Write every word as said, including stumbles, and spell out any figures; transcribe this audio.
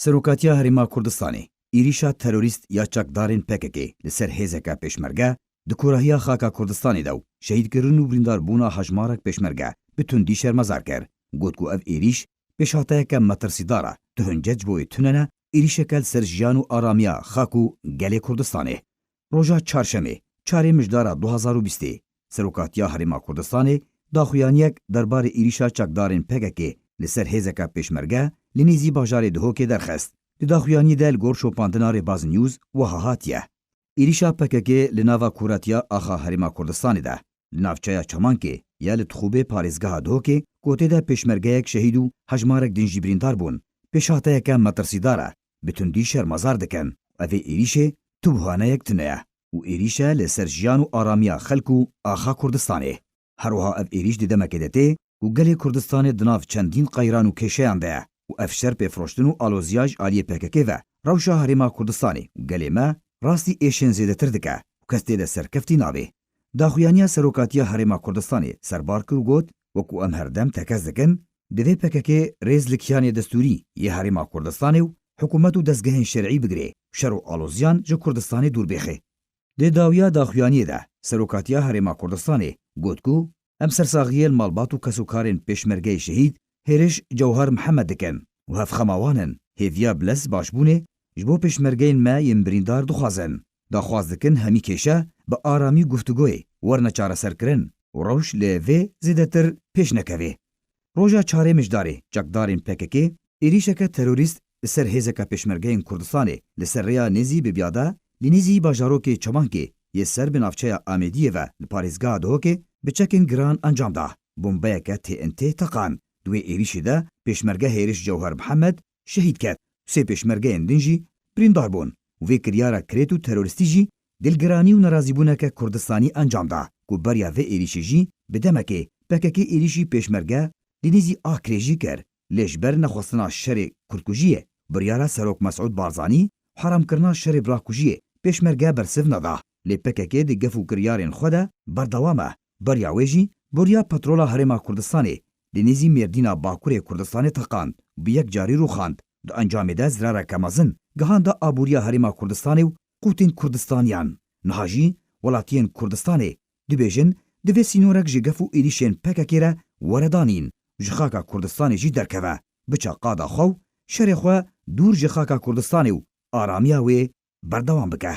Serokatiya Herêma Kurdistanê, êrîşa terorîst ya çekdarên P K K li ser hêzeke pêşmerge di kûrahiya xaka Kurdistanê de û şehîdkirin û birîndarbûna hejmarek pêşmerge bi tundî şermezar kir. Got ku ev êrîş pêşhateyeke metirsîdar e, tu hince ji bo wê tune ne, êrîşeke li ser jiyan û aramiya xak û gelê Kurdistanê. Roja Çarşemê, çarê Mijdara du hazar û bîstê, Serokatiya Herêma Kurdistanê daxuyaniyek derbarê êrîşa çekdarên P K K li ser hêzeke pêşmerge li nêzî bajarê Dihokê derxist. Di daxuyaniyê de li gor şopandina Rêbaz News wiha hatiye: Êrîşa P K K li nava kûratiya axa Herêma Kurdistanê de, li navçeya Çamankê ya li dixûbê parêzgeha Dihokê, ku tê de pêşmergeyek şehîd û hejmarek din jî birîndar bûn, pêşhateyeke metirsîdar e, bi tundî şermezar dikin. Ev ê êrîşê tu buhaneyek tune ye û êrîş e li ser jiyan û aramiya xelk û axa Kurdistanê. Her wiha ev êrîş di demekê de tê ku gelê Kurdistanê di nav çendîn qeyran û kêşeyan de ye û ev şer pêfiroştin û aloziya ji aliyê P K K ve rewşa Herêma Kurdistanê û gelê me rastî êşên zêdetir dike û kes tê de serkeftî nabe. Daxuyaniya Serokatiya Herêma Kurdistanê serbar kir û got, wekû em herdem tekez dikin, divê P K K rêz li kiyanê destûrî yê Herêma Kurdistanê û hikûmet û dezgehên şerî bigire û şer û aloziyan ji Kurdistanê dûr bêxe. Di dawiya daxuyaniyê de Serokatiya Herêma Kurdistanê got ku em sersaxiyê li malbat û kesûkarên pêşmergeyê şehîd Hêriş Cewher Mihemed dikin û hevxema wan in. Hêviya bi lez başbûnê ji bo pêşmergeyên me yên birîndar dixwazin. Daxwaz dikin hemî kêşe bi aramî û guftûgoyê werne çareserkirin û rewş li vê zêdetir pêş nekeve. Roja çarê Mijdarê, çekdarên P K K êrîşeke terorîst li ser hêzeke pêşmergeyên Kurdistanê li ser rêya nêzî Bibya de, li nêzî bajarokê Çamankê yê ser bi navçeya Amêdiyê ve li parêzgeha Dihokê bi çekên giran encam da. Bombeyeke T N T teqand. Di wê êrîşê de pêşmerge Hêriş Cewher Mihemed şehîd ket û sê pêşmergeyên din jî birîndar bûn û vê kiryara kirêt û terorîstî jî dilgiranî û nerazîbûneke Kurdistanî encam da ku beriya vê êrîşê jî bi demekê P K K êrîşî pêşmerge li nêzî Akrê jî kir, lê ji ber nexwestina şerê kurdkujiyê, biryara Serok Mesûd Barzanî û heramkirina şerê birakujiyê pêşmerge bersiv neda. Lê P K K di gef û kiryarên xwe de berdewam e. Beriya wê jî boriya petrola Herêma Kurdistanê li nêzî Mêrdîna Bakurê Kurdistanê teqand û bi yek carî rûxand. Di encamê de zirareke mezin gihanda aboriya Herêma Kurdistanê û qûtên Kurdistaniyan. Niha jî welatiyên Kurdistanê dibêjin, divê sînorek ji gef û êrîşên P K K re were danîn, ji xaka Kurdistanê jî derkeve, biçe qada xwe û şerê xwe dûr ji xaka Kurdistanê û aramiya wê berdewam bike.